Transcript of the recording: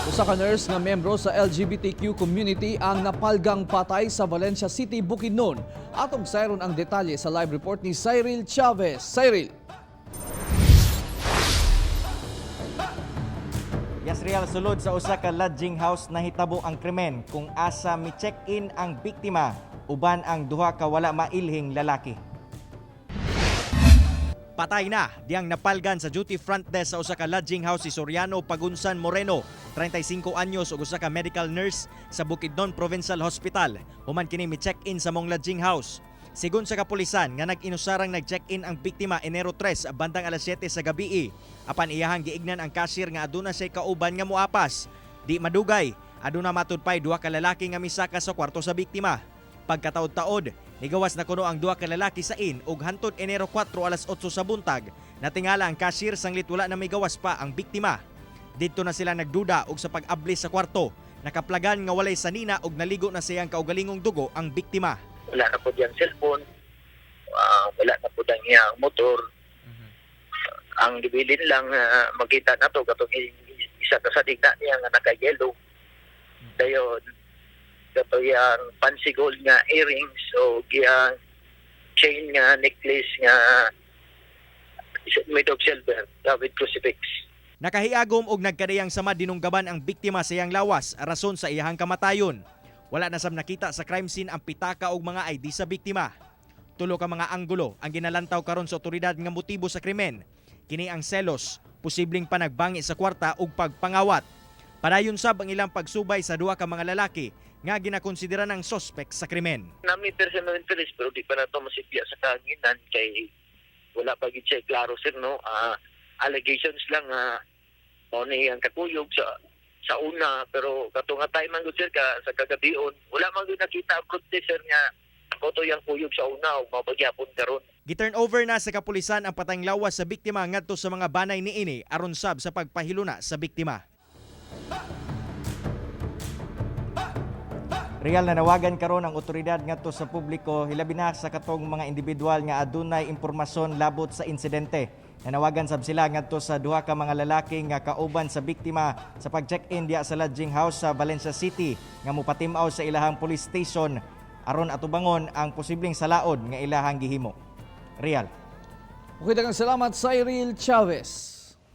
Usa ka nurse nga membro sa LGBTQ community ang napalgang patay sa Valencia City, Bukidnon. Atong sayron ang detalye sa live report ni Cyril Chavez. Cyril. Yes, Real, sulod sa usa ka lodging house nahitabo ang krimen kung asa mi check-in ang biktima uban ang duha ka wala mailhing lalaki. Patay na diyang napalgan sa duty front desk sa usa ka lodging house si Soriano Pagunsan Moreno, 35 anyos ug usa ka medical nurse sa Bukidnon Provincial Hospital. Human kini mi check-in sa mong lodging house. Sigon sa kapulisan nga nag-inusarang nag-check-in ang biktima Enero 3 bandang alas 7 sa gabi. Apan iyahang giignan ang cashier nga aduna siya kauban nga muapas. Di madugay, aduna matud pay duha ka lalaki nga misaka sa kwarto sa biktima. Pagkataod-taod, nigawas na kuno ang duha ka lalaki sa inn ug hantod Enero 4 alas 8 sa buntag, natingala ang cashier sanglit wala na may gawas pa ang biktima. Didto na sila nagduda og sa pag-abli sa kwarto, nakaplagan nga walay sanina ug naligo na siyang kaugalingong dugo ang biktima. Wala na po diyang cellphone, wala na po diyang iyang motor. Ang gibilin lang makita na to katong isa ka sa digna niya nga naka-yellow. Dayon kato yang fancy gold nga earrings o giyang chain nga necklace nga made of silver with crucifix. Nakahiagom og nagkadiyang sama dinunggaban ang biktima sa iyang lawas rason sa iyahang kamatayon. Wala na sab nakita sa crime scene ang pitaka og mga ID sa biktima. Tulo ka mga anggulo ang ginalantaw karon sa otoridad nga motibo sa krimen. Kini ang selos, posibleng panagbangi sa kwarta ug pagpangawat. Padayon sab ang ilang pagsubay sa duha ka mga lalaki nga ginakonsidera ng sospek sa krimen. Nami personal interest pero di pa na to masipya sa kahanginan kay wala pa gid siya klaro, sir, no. Allegations lang mao ni ang kakuyog sa una, pero kato nga time man gud, sir, ka sa kagabion wala man gud nakita ang protest, sir, nga mao to yang kuyog sa una ug mao gyapon karon. Gi-turn over na sa kapulisan ang patayng lawas sa biktima ngadto sa mga banay niini aron sab sa pagpahiluna sa biktima. Real, nanawagan karon ang otoridad ngadto sa publiko, hilabi na sa katong mga individual nga adunay impormasyon labot sa insidente. Nanawagan sab sila ngadto sa duha ka mga lalaki nga kauban sa biktima sa pag-check-in diya sa lodging house sa Valencia City nga mopatim-aw sa ilahang police station aron atubangon ang posibleng salaod nga ilahang gihimo. Real. Okay, daghang salamat, Cyril Chavez.